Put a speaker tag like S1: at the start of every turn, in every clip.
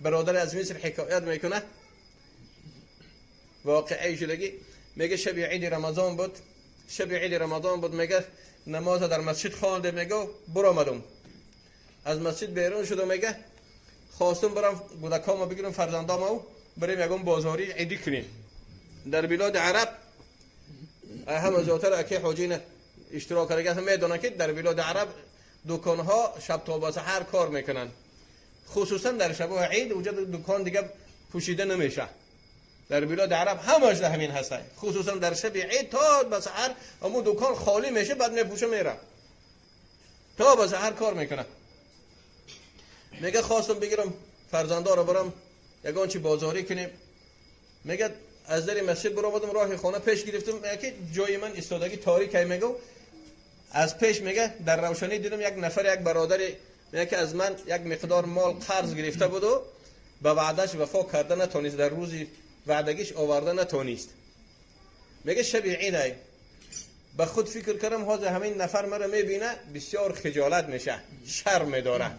S1: برادر از مصر حکایت میکنه، واقعی شدگی. میگه شب عید رمضان بود، شب عید رمضان بود. میگه نماز در مسجد خوانده، میگه برآمدم از مسجد بیرون شدم. میگه خواستم برم کودکامو بگیرم، فرزندامو، بریم یگون بازاری عیدی کنیم. در بلاد عرب همه زیادتر اکی حاجین اشتراک کرده میدونن که در بلاد عرب دکانها شب تا به سحر کار میکنن، خصوصا در شب عید. اونجا دکان دیگه پوشیده نمیشه. در بلاد عرب همش در همین هستن، خصوصا در شب عید تا به سحر امو دکان خالی میشه، بعد میپوشه میره، تا به سحر کار میکنه. میگه خواستم بگیرم فرزندا رو، برم یگان چی بازاری کنیم. میگه از در مسجد برآمدم، راه خانه پیش گرفتم. میگه که جای من ایستادگی تاریک. میگه از پیش، میگه در روشنی دیدم یک نفر، یک برادر، میگه که از من یک مقدار مال قرض گرفته بود و به وعدش وفا کرده نتونست، در روزی وعدگیش آورده نتونست. میگه شب عید به خود فکر کردم حاضر همین نفر مرا میبینه، بسیار خجالت میشه، شرم داره،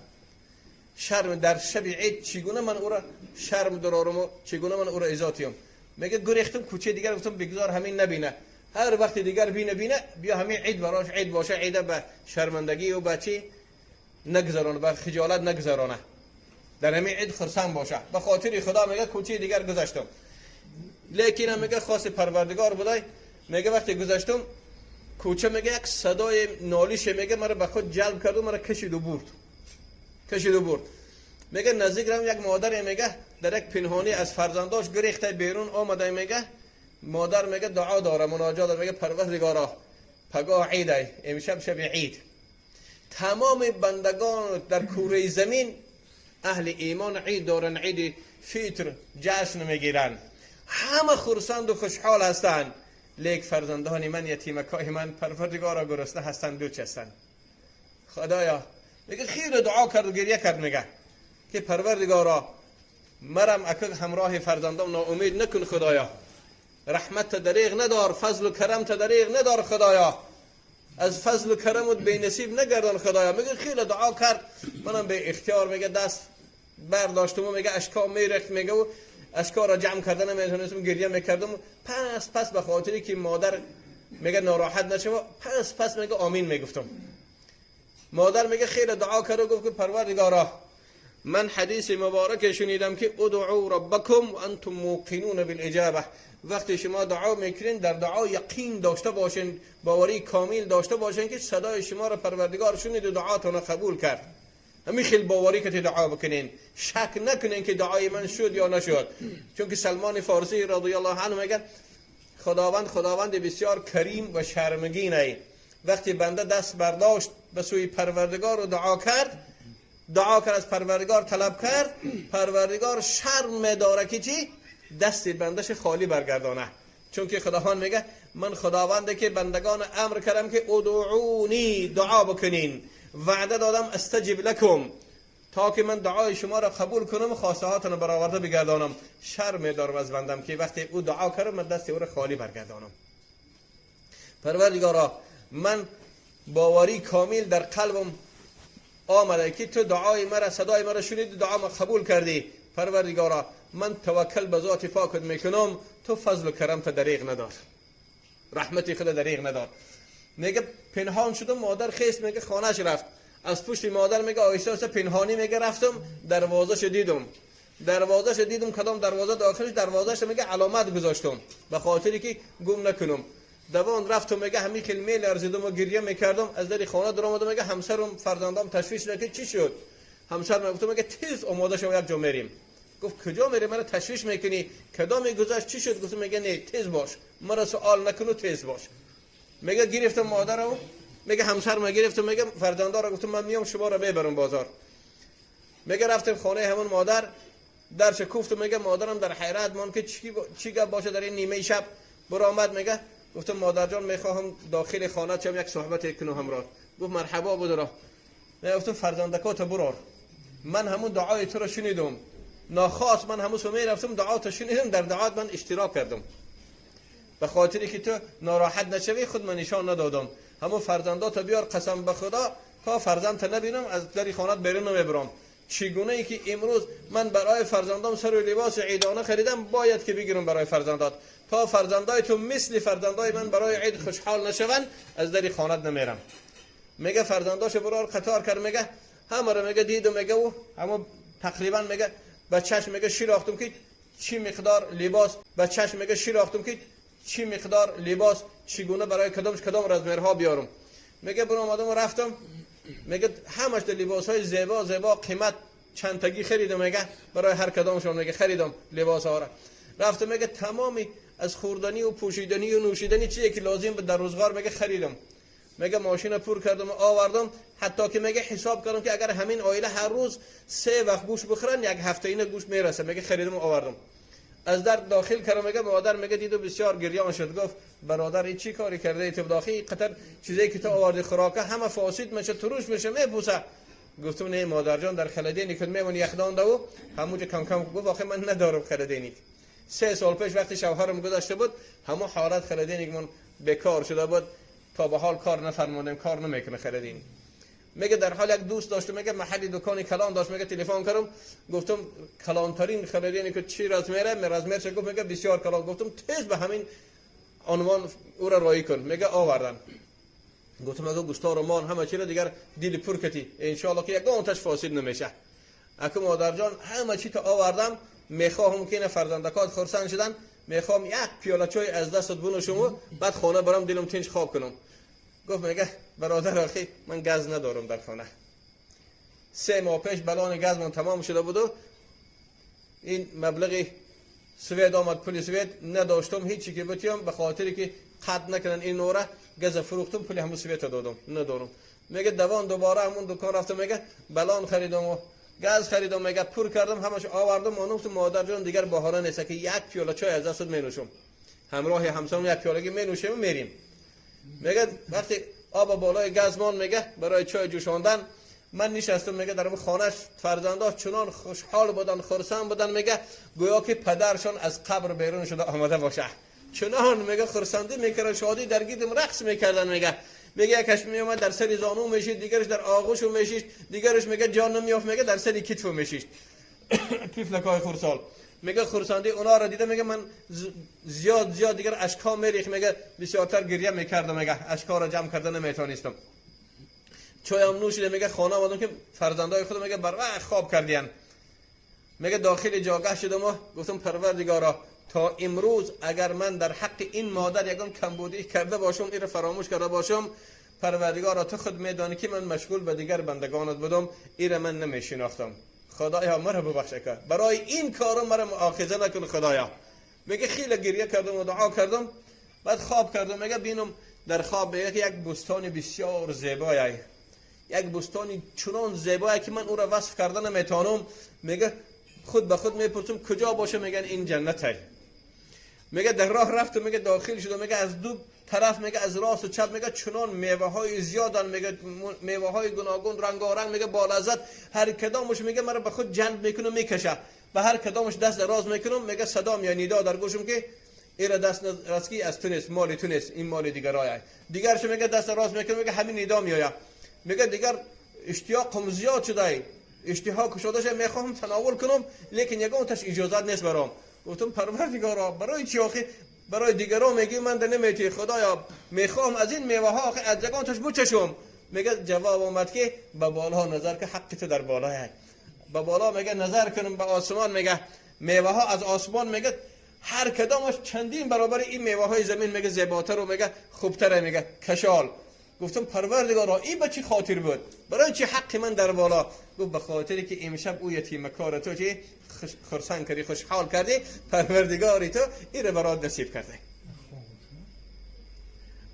S1: شرم. در شب عید چگونه من او را شرم درارم و چگونه من او را ایذا تیم؟ میگه گریختم کوچه دیگر، گفتم بگذار همین نبینه، هر وقت دیگر بینه بینه، بیا همین عید براش عید باشه، عید به شرمندگی و به چی نگذرانه، به خجالت نگذرانه، در همین عید خرسند باشه. به خاطر خدا میگه کوچه دیگر گذشتم. لیکن میگه خواست پروردگار بودای. میگه وقتی گذشتم کوچه، میگه یک صدای نالیش میگه مرا به خود جلب کرد و مرا کشید و برد، کشید و برد. میگه نزدیک رم، یک مادر میگه در یک پنهانی از فرزنداش گریخته بیرون آمده. میگه مادر میگه دعا داره، مناجات داره. میگه پروردگارا، پگاه عید، امشب شب عید، تمام بندگان در کره زمین اهل ایمان عید دارن، عید فطر جشن میگیرن، همه خرسند و خوشحال هستند، لیک فرزندان من، یتیمکای من، پروردگارا، گرسنه هستند، دوچ هستند. خدایا، میگه خیلی دعا کرد و گریه کرد. میگه که پروردگارا، مرم اکه همراه فرزندام ناامید نکن. خدایا، رحمت دریغ ندار، فضل و کرم دریغ ندار. خدایا، از فضل و کرمت بی نصیب نگردان. خدایا، میگه خیلی دعا کرد. منم به اختیار میگه دست برداشتم و میگه اشکا میرخت. میگه و اشکا را جمع کردن نمیتونستم، گریه میکردم. پس پس به خاطری که مادر میگه ناراحت نشه، پس پس میگه آمین میگفتم. مادر میگه خیلی دعا کرد و گفت که پروردگارا، من حدیث مبارک شنیدم که ادعوا ربکم و انتم موقنون بالاجابه. وقتی شما دعا میکنین، در دعا یقین داشته باشین، باوری کامل داشته باشین که صدای شما را پروردگار شنید و دعاتون قبول کرد. همین خیلی باوری که دعا بکنین، شک نکنین که دعای من شد یا نشد. چون که سلمان فارسی رضی الله عنه میگه خداوند خداوند بسیار کریم و شرمگین ای. وقتی بنده دست برداشت به سوی پروردگار و دعا کرد، دعا کرد، از پروردگار طلب کرد، پروردگار شرم داره که چی؟ دست بندش خالی برگردانه. چون که خداوند میگه من خداونده که بندگان امر کردم که ادعونی، دعا بکنین، وعده دادم استجب لکم، تا که من دعای شما را قبول کنم، خواسته هاتون رو برآورده بگردانم. شرم دارم از بندم که وقتی او دعا کرد، من دست او را خالی برگردانم. پروردگارا، من باوری کامل در قلبم آمده که تو دعای مرا، صدای مرا شنید، دعا ما قبول کردی. پروردگارا، من توکل به ذات پاکت میکنم، تو فضل و کرم تا دریغ ندار، رحمتی خود دریغ ندار. میگه پنهان شدم. مادر خیست، میگه خانهش رفت. از پشت مادر میگه آیسته آیسته پنهانی میگه رفتم، دروازه دیدم، دروازه دیدم، کدام دروازه داخلش، دروازه میگه علامت گذاشتم به خاطری که گم نکنم. دوان رفتم، میگه همین خیلی می لرزیدم و گریه میکردم. از در خانه در آمدم. میگه همسرم، فرزندام تشویش که چی شد. همسر گفتم، میگه تیز آماده شو، یک جا میریم. گفت کجا میری؟ مرا تشویش میکنی، کدام گذشت، چی شد؟ گفتم، میگه نه، تیز باش، مرا سوال نکن و تیز باش. میگه گرفتم مادرم، میگه همسر ما گرفتم، میگه فرزندا را گفتم من میام شما را ببرم بازار. میگه رفتم خانه همون مادر، درش کوفتم. میگه مادرم در حیرت مان که چی گپ باشه در این نیمه شب برآمد. میگه گفتم مادر جان، میخواهم داخل خانه چم، یک صحبت کنم همراه. گفت مرحبا، بدرا. میگه گفتم فرزندکات برار، من همون دعای تو رو شنیدم، ناخواست من همون سو رفتم، دعا تو شنیدم، در دعات من اشتراک کردم. به خاطری که تو ناراحت نشوی، خود من نشان ندادم. همون فرزندات بیار، قسم به خدا تا فرزند نبینم از در خانه بیرون نمیبرم. چگونه ای که امروز من برای فرزندام سر و لباس عیدانه خریدم، باید که بگیرم برای فرزندات. تا فرزندای تو مثل فرزندای من برای عید خوشحال نشوند، از در خانه نمیرم. میگه فرزنداش برار قطار کرد. میگه همه رو میگه دیدم، میگه و اما تقریبا میگه به چشم میگه شناختم که چی مقدار لباس، به چشم میگه شناختم که چی مقدار لباس چگونه برای کدامش کدام رزمرها بیارم. میگه برو آمدم و رفتم. میگه همش لباس های زیبا زیبا قیمت چند تگی خریدم. میگه برای هر کدامشون میگه خریدم لباس ها را. رفتم، میگه تمامی از خوردنی و پوشیدنی و نوشیدنی چیزی که لازم بود در روزگار میگه خریدم. میگه ماشین پر کردم و آوردم. حتی که میگه حساب کردم که اگر همین عائله هر روز 3 وقت گوش بخورن، یک هفته این گوش میرسه. میگه خریدم و آوردم، از در داخل کردم. میگه مادر میگه دید و بسیار گریان شد. گفت برادر این چی کاری کرده ای تو؟ داخل قطر چیزی که تو آوردی خوراکه همه فاسد میشه، تروش میشه، میپوسه. گفتم نه مادر جان، در خلدینی که میمونی یخدان دو همونجا کم کم. گفت آخه من ندارم خلدینی. 3 سال پیش وقتی شوهرم گذاشته بود، همون حالت خلدینی من بیکار شده بود، تا به حال کار نفرمودیم، کار نمیکنه خلدینی. میگه در حال یک دوست داشتم، میگه محلی دکان کلان داشت. میگه تلفن کردم، گفتم کلانترین خلدینی که چی رزمیره رزمیر؟ گفت میگه بسیار کلان. گفتم تیز به همین عنوان او را رایی کن. میگه آوردن. گفتم اگه گوشتار و مان همه چی را دیگر دیل پر کتی، ان شاء الله که یگان تش فاسد نمیشه. اکو مادر جان همه چی تا آوردم، میخواهم که این فرزندکات خرسند شدن، میخوام یک پیاله چای از دستت بنوشم و بعد خانه برم دلم تنج خواب کنم. گفت میگه برادر آخی من گاز ندارم در خانه. 3 ماه پیش بلان گاز من تمام شده بود و این مبلغ سوید آمد، پول سوید نداشتم هیچی که بتیم، به خاطری که قطع نکنن این نوره گاز فروختم، پول همون سوید دادم، ندارم. میگه دوان دوباره همون دکان رفتم، میگه بلان خریدم و گاز خریدم، میگه پر کردم همش آوردم. من گفتم مادر جان دیگر بهانه نیست که یک پیاله چای از دستت مینوشم، همراه همسرم یک پیاله مینوشیم و میریم. میگه وقتی آب بالای گاز مان، میگه برای چای جوشاندن من نشستم. میگه در خانهش فرزنداش چنان خوشحال بودن، خرسند بودن، میگه گویا که پدرشان از قبر بیرون شده آمده باشه. چنان میگه خرسندی میکردن، شادی در گیدم رقص میکردن. میگه یکش میومد در سر زانو میشید، دیگرش در آغوشو میشید، دیگرش میگه جان نمیافت، میگه در سر کتفو میشید. طفلکای خرسال میگه خرسندی اونا رو دیده، میگه من زیاد زیاد دیگر اشکا میریخ، میگه بسیارتر گریه میکردم، میگه اشکا رو جمع کرده نمیتونستم. چایم نوشیده، میگه خانه آمدم که فرزندای خودم میگه بر وقت خواب کردین. میگه داخل جاگه شدم و گفتم پروردگارا تا امروز اگر من در حق این مادر یگان کمبودی کرده باشم، این رو فراموش کرده باشم، پروردگارا تو خود میدانی که من مشغول به دیگر بندگانت بودم، این رو من نمیشناختم، خدایا مرا ببخش که برای این کارم مرا مؤاخذه نکن خدایا. میگه خیلی گریه کردم و دعا کردم، بعد خواب کردم. میگه بینم در خواب میگه یک بستان بسیار زیبایی، یک بستان چنان زیبایی که من او را وصف کرده نمیتونم. میگه خود به خود میپرسم کجا باشه، میگن این جنته. میگه در راه رفتم، میگه داخل شدم، میگه از دو طرف، میگه از راست و چپ، میگه چنان میوه های زیادن، میگه میوه های گوناگون رنگارنگ، میگه با لذت، هر کدامش میگه مرا به خود جلب میکنه میکشه، به هر کدامش دست دراز میکنم، میگه صدام یا ندا در گوشم که ایرا دست رسکی از تو نیست، مال تو نیست، این مال دیگرای. دیگرش میگه دست دراز میکنم، میگه همین ندا میآید. میگه دیگر اشتیاقم زیاد شده، اشتها کشاده شده، میخوام تناول کنم، لیکن یگان تاش اجازت نیست برام. گفتم پروردگارا برای چی آخه برای دیگران میگی من ده نمیتی، خدایا میخوام از این میوه ها آخه از یگان تاش بچشم. میگه جواب آمد که به بالا نظر که حق تو در بالای. به بالا میگه نظر کنم به آسمان، میگه میوه ها از آسمان، میگه هر کدامش چندین برابر این میوه های زمین، میگه زیباتر و میگه خوبتره، میگه کشال. گفتم پروردگارا این به چی خاطر بود، برای چی حق من در بالا؟ گفت به خاطری که امشب او یتیم کار تو چی خرسند کردی، خوشحال کردی، پروردگاری تو این رو برات نصیب کرده.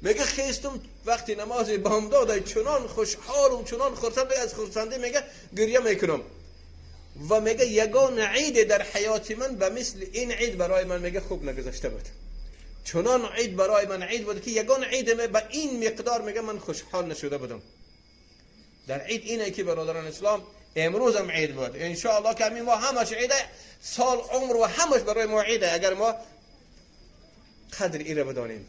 S1: میگه خیستم وقتی نماز بامداد چنان خوشحالم، چنان خرسند، از خرسندی میگه گریه میکنم. و میگه یگان عید در حیات من به مثل این عید برای من میگه خوب نگذشته بود. چنان عید برای من عید بود که یگان عید به این مقدار میگه من خوشحال نشده بودم. در عید اینه که برادران اسلام امروز هم عید بود، ان شاء الله که همین ما همش عیده، سال عمر و همش برای ما عیده، اگر ما قدر ایره بدانیم،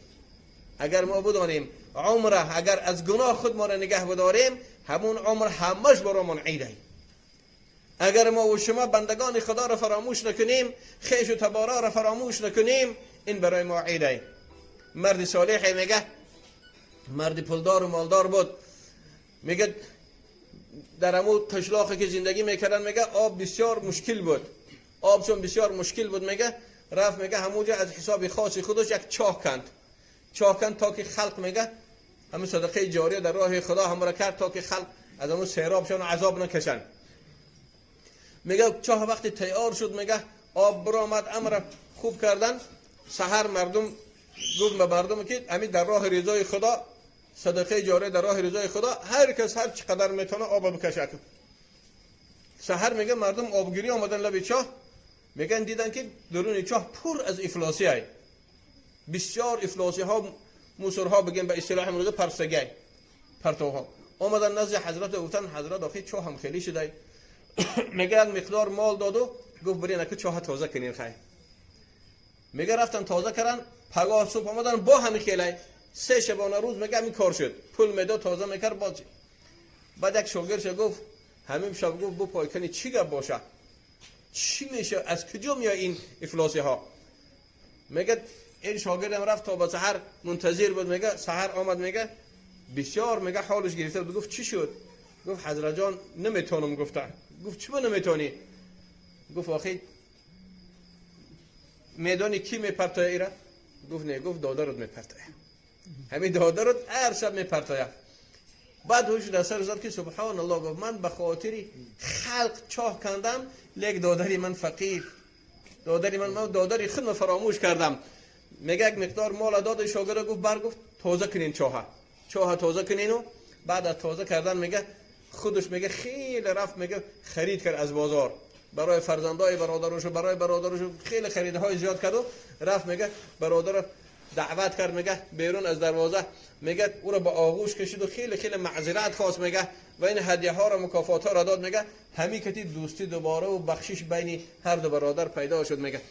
S1: اگر ما بدانیم عمره، اگر از گناه خود ما را نگه بداریم، همون عمر همش برای من عیده. اگر ما و شما بندگان خدا را فراموش نکنیم، خویش و تبارا را فراموش نکنیم، این برای ما عیده. مرد صالح میگه، مرد پولدار و مالدار بود، میگه در امو قشلاقی که زندگی میکردن، میگه آب بسیار مشکل بود. آب چون بسیار مشکل بود، میگه رفت میگه همونجا از حساب خاص خودش یک چاه کند. چاه کند تا که خلق میگه همون صدقه جاریه در راه خدا هم را کرد تا که خلق از همون سیرابشان عذاب نکشن. میگه چاه وقتی تیار شد، میگه آب برآمد، امر خوب کردن. سحر مردم گفت به مردم که همین در راه رضای خدا، صدقه جاریه در راه رضای خدا، هر کس هر چقدر میتونه آب بکشه. سحر میگه مردم آبگیری آمدن لب چاه، میگن دیدن که درون چاه پر از افلاسی های، بسیار افلاسی ها، موسرها بگیم به اصطلاح امروزه پرسگی پرتوها. آمدن نزد حضرت، گفتن حضرت آخه چاه هم خیلی شده. میگه یک مقدار مال داد و گفت برین که چاه تازه کنین. خیر، میگه رفتن تازه کردن. پگاه صبح آمدن با همین خیلی، 3 شبانه روز میگه همین کار شد. پول میداد تازه میکرد باز. بعد یک شاگردش گفت همین شب گفت بو پایکنی چی گپ باشه، چی میشه، از کجا میای این افلاسی ها؟ میگه این شاگردم رفت تا با سحر منتظر بود. میگه سحر آمد، میگه بسیار میگه حالش گرفته بود. گفت چی شد؟ گفت حضرت جان نمیتونم. گفته گفت چرا نمیتونی؟ گفت آخه میدانی کی میپرتایه ایره؟ گفت نه. گفت دادرت میپرتایه، همین دادرت هر شب میپرتایه. بعد هوش در سر زد که سبحان الله، گفت من به خاطر خلق چاه کندم، لیک دادری من فقیر، دادری من دادری خود فراموش کردم. میگه یک مقدار مال داد شاگرد، گفت بر گفت تازه کنین چاه، چاه تازه کنین. و بعد از تازه کردن میگه خودش میگه خیلی رفت میگه خرید کرد از بازار برای فرزندای برادرش و برای برادرش، خیلی خریدهای زیاد کرد و رفت میگه برادر دعوت کرد، میگه بیرون از دروازه میگه او را با آغوش کشید و خیلی خیلی معذرت خواست، میگه و این هدیه ها را مکافات ها را داد. میگه همین کتی دوستی دوباره و بخشش بین هر دو برادر پیدا شد. میگه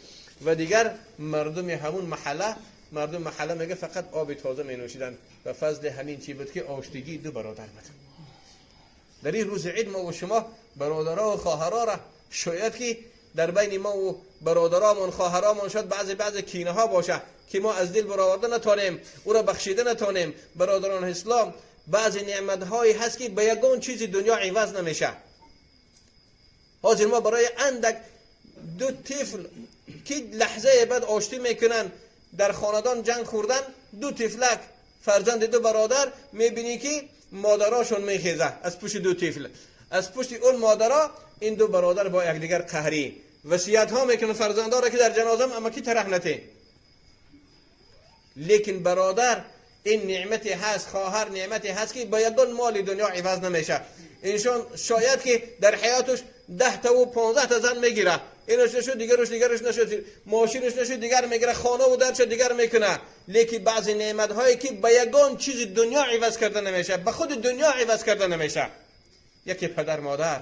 S1: و دیگر مردم همون محله، مردم محله میگه فقط آب تازه می نوشیدن و فضل همین چی بود که آشتگی دو برادر بود. در این روز عید ما و شما برادرها و خواهرها را شاید که در بین ما و برادرامون خواهرامون شاید بعضی کینه ها باشه که ما از دل برآورده نتونیم، او را بخشیده نتونیم. برادران اسلام، بعضی نعمت هایی هست که به یگان چیز دنیا عوض نمیشه. حاضر ما برای اندک دو طفل که لحظه بعد آشتی میکنن، در خاندان جنگ خوردن، دو طفلک فرزند دو برادر، میبینی که مادراشون میخیزه از پشت دو طفل، از پشت اون مادرا این دو برادر با یکدیگر قهری وصیت ها میکنن فرزندا را که در جنازم اما کی طرح نته. لیکن برادر این نعمتی هست، خواهر نعمتی هست که با یگان مال دنیا عوض نمیشه. انسان شاید که در حیاتش 10 تا و 15 تا زن میگیره، اینش نشد دیگرش، دیگرش نشد، ماشینش نشد دیگر میگیره، خانه و درش دیگر میکنه. لیکن بعضی نعمت هایی که با یگان چیز دنیا عوض کرده نمیشه، به خود دنیا عوض کرده نمیشه. یکی پدر مادر،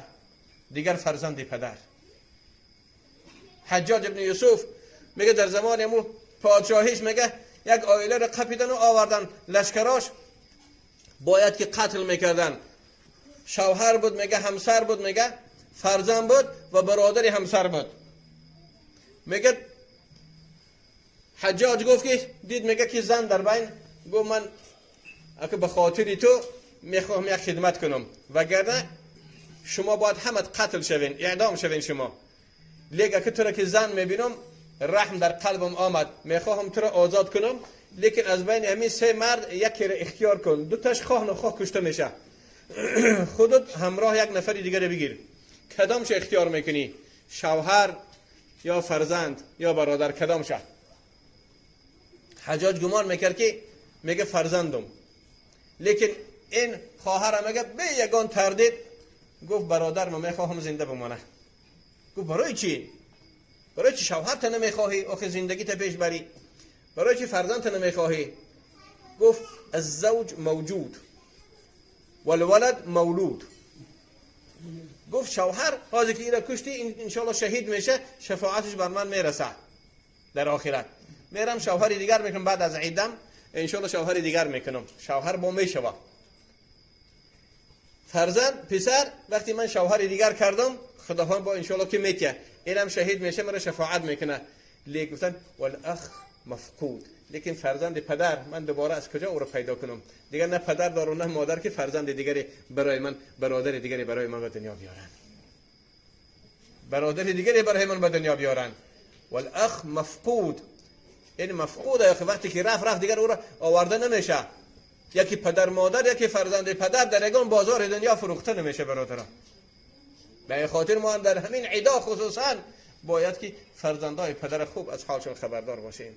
S1: دیگر فرزند پدر. حجاج ابن یوسف میگه در زمان امو پادشاهیش میگه یک عائله را قپیدن و آوردن، لشکراش باید که قتل میکردن. شوهر بود میگه، همسر بود میگه، فرزند بود و برادر همسر بود. میگه حجاج گفت که دید میگه که زن در بین، گفت من اگه به خاطر تو میخواهم یک خدمت کنم، وگرنه شما باید همت قتل شوین، اعدام شوین شما. لیک اگه تو را که زن میبینم رحم در قلبم آمد، میخواهم تو را آزاد کنم، لیکن از بین همین 3 مرد یکی را اختیار کن، دو تاش خواه نخواه کشته میشه، خودت همراه یک نفر دیگر بگیر، کدامش اختیار میکنی؟ شوهر یا فرزند یا برادر، کدامش؟ حجاج گمان میکرد که میگه فرزندم، لیکن این خواهرم میگه به یگان تردید گفت برادر ما میخواهم زنده بمانه. گفت برای چی؟ برای چی شوهر تا نمیخواهی؟ آخه زندگی تا پیش بری. برای چی فرزند تا نمیخواهی؟ گفت الزوج موجود والولد مولود. گفت شوهر حاضر که ایرا کشتی انشالله شهید میشه، شفاعتش بر من میرسه در آخرت، میرم شوهر دیگر میکنم، بعد از عیدم انشالله شوهر دیگر میکنم، شوهر با میشوه. فرزند پسر وقتی من شوهر دیگر کردم، خداوند با انشالله که میتیه، اینم شهید میشه، مرا شفاعت میکنه. لیکن گفتن والاخ مفقود، لیکن فرزند پدر من دوباره از کجا او رو پیدا کنم؟ دیگر نه پدر دارم نه مادر که فرزند دیگری برای من، برادر دیگری برای من به دنیا بیارن، برادر دیگری برای من به دنیا بیارن. والاخ مفقود، یعنی مفقود وقتی که رفت رفت، دیگر او را آورده نمیشه. یکی پدر مادر، یکی فرزند پدر در یگان بازار دنیا فروخته نمیشه برادران. به خاطر ما در همین عیدا خصوصا باید که فرزندای پدر خوب از حالشون خبردار باشیم،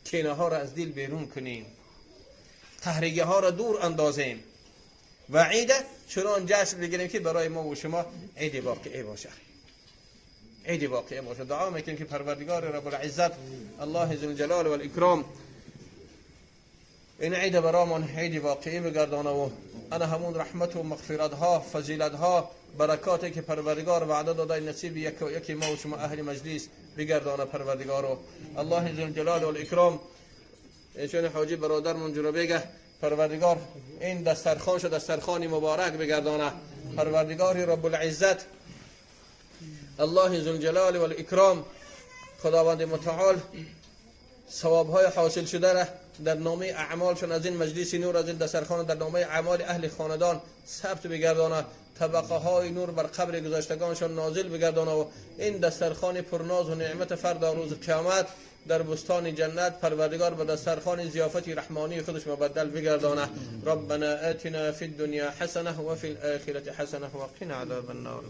S1: کینه ها را از دل بیرون کنیم، قهرگی ها را دور اندازیم و عید چنان جشن بگیریم که برای ما و شما عید واقعی باشه، عید واقعی باشه. دعا میکنیم که پروردگار رب العزت الله ذوالجلال والاکرام این عید برامون عید واقعی بگردانه و انا همون رحمت و مغفرت ها، فضیلت ها، برکاتی که پروردگار وعده داده نصیب یکی ما و شما اهل مجلس بگردانه پروردگار. و الله ذوالجلال والاکرام چون حاجی برادرمون جلو بگه پروردگار این دسترخوان شد دسترخوانی مبارک بگردانه. پروردگار رب العزت الله ذوالجلال والاکرام خداوند متعال ثواب های حاصل شده را در نامه اعمالشون از این مجلس نور، از این دسترخوان در نامه اعمال اهل خاندان ثبت بگردانه، طبقه های نور بر قبر گذشتگانشون نازل بگردانه و این دسترخوان پرناز و نعمت فردا روز قیامت در بستان جنت پروردگار به دسترخوان ضیافت رحمانی خودش مبدل بگردانه. ربنا آتنا فی الدنیا حسنه و فی الآخرة حسنه و قنا عذاب النار.